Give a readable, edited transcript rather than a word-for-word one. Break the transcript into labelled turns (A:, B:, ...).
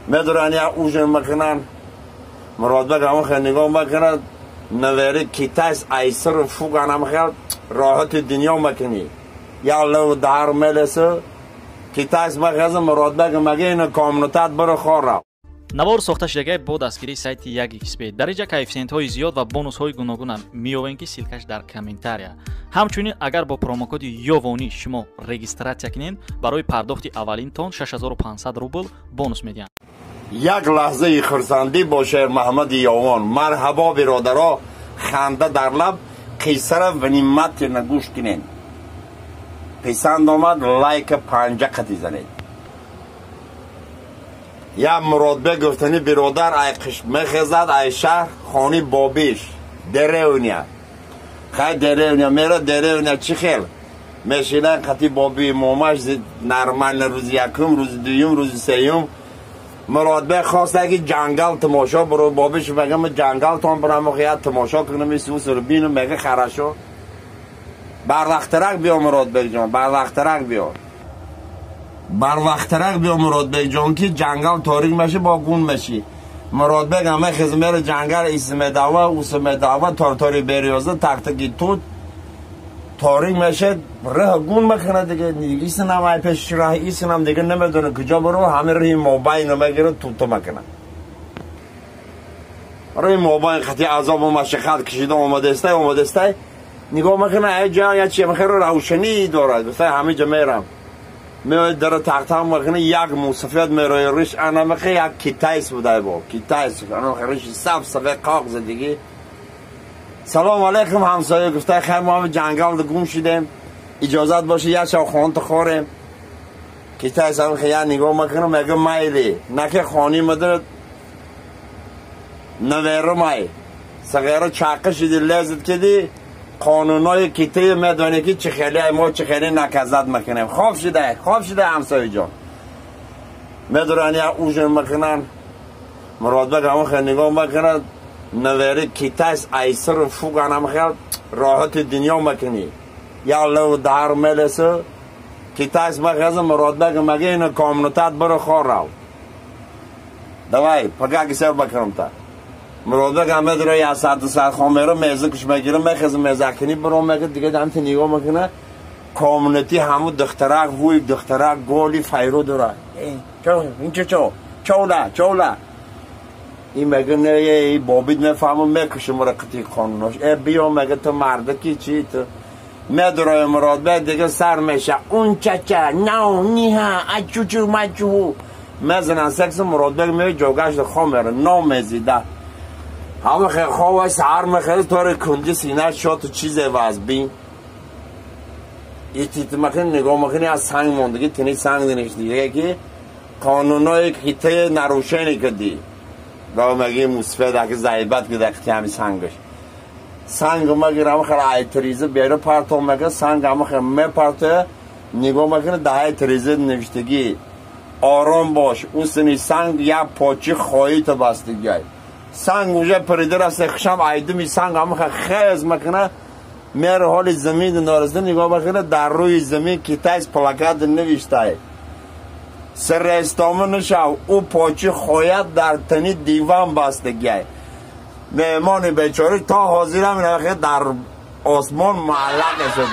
A: Медуран як ужин мекунанд, Муродбек ҳамон хел нигоҳ мекунад, навери китайс айсиру фуганам хел роҳати дунё мекунӣ. Як лав даҳар мелеса, китайс мехеза, Муродбек мега ина комнатат биро хор.
B: Навор сохта шудагай бо дастгирии сайти 1xb. Дар инҷа коэффисиентҳои зиёд ва бонусҳои гуногунам меёвем, ки ссылкаш дар комментария. Ҳамчунин агар бо промокоди Ёвонӣ шумо регистратсия кунед, барои пардохти аввалинтон 6500 рубл бонус медиҳанд.
A: Як лаҳзаи хурсандӣ бо Шермаҳмади Ёвон. Марҳабо, биродаро, ханда дар лаб, қиссара внимательно гӯш кунед. Писанд омад, лайка панҷа қати занед. Як Муродбек гуфтани биродар ай қиш мехезад, ай шаҳр хони бобиш деревня. Хай, деревня мера, деревня чӣ хел мешинан қати боби момаш нормально. Рӯзи якум, рӯзи дуюм, рӯзи сеюм Муродбек хоста ки ҷангал тамошо биро. Бобиш мега, ма ҷангалтон бирам, я тамошо кунам, исусро бинам. Мега, хорошо, барвақтарак биё, Муродбекҷон, барвақтарак биё, барвақтарак биё, Муродбекҷон, ки ҷангал торик меши, бо гун меши. Муродбек ҳама хизмери ҷангал исмедава, усмедава, тортори берёза, тахтаги тут торик меше, рӯҳ гун мекунад диге. Исинам ай пеши раҳ исинам диге намедона куҷо биро. Ҳами рӯҳи мобайно мегира, тута мекунад. Рӯҳи мобайн қати азобу машаққат кашида омадестай, омадестай, нигоҳ мекунад, ай ҷа я чи мехеро равшанӣ дорад. Гуфта, ҳами ҷа мерам. Меояд, дара тахтам мекунад, як мусафед мерои, риш анамехе як китайс будай, бо китайс анамехе риши саф сафед қоқ задигӣ. Салом алейкум, ҳамсоя, гуфта, хай, мо ҳами ҷангал гум шудем, иҷозат боше, як шаб хонта хорем. Китайс ҳамихе як нигоҳ мекунам, мега, майли, наке хони мадара наверумай сағера чақа шиди, лезит киди, қонунои китаи медонӣ ки чӣ хеле мо чӣ хеле наказать мекунем. Хоб шида, хоб шида, ҳамсояҷон. Медуран як ужин мекунанд, Муродбек ҳамон хел нигоҳ мекунад, навери китайс айсиру фуганам хел роҳати дунё мекунӣ. Як лав даҳар мелеса, китайс мехеза, Муродбек мега ина комнатат биро хор рав, давай, пага гисер бакунам та. Муродбек ҳам медура, як саат, 2 саат хон меро, меза куш мегира, мехеза, мезакунӣ биро мега. Дига дамти нигоҳ мекуна, комнати ҳаму духтарак, вуй духтарак голи файро дора. Инчо чо чола чола ин мега, не, бобид мефаҳмам, мекушам мара қити қонунош. Э, биё, мега, ту мардаки чи ту медурои. Муродбек дига сар меша, унчача нау ниҳа ачучу мачу мезанан секси. Муродбек меои, ҷогашда хом мера, номезида ҳама хел хова. Саҳар мехез, тори кунҷи сина шоту чизе вазбин итит мекунӣ, нигоҳ мекунӣ, аз санг мондагӣ, тини санг диништиге ки қонунои китаи нарушение кардӣ. Ба меги мусфед аки заибат ки дақити ҳами сангаш санг мегирам, хел ай триза беру парто. Мега, санг ҳама хел мепартоя, нигоҳ мекунӣ, даҳаи триза навиштагӣ: ором бош, усини санг як почи хоита бастигай. Санг уже парида рафта, хушам айдуми санг ҳама хел хез мекуна, мера, ҳоли замин норасида, нигоҳ мекуна, дар рӯи замин китайс плакат навиштай: срестома нашав, ӯ почи хоят дар тани диван бастагиай. Меҳмони бечора то ҳозирам дар осмон муаллақ шуд.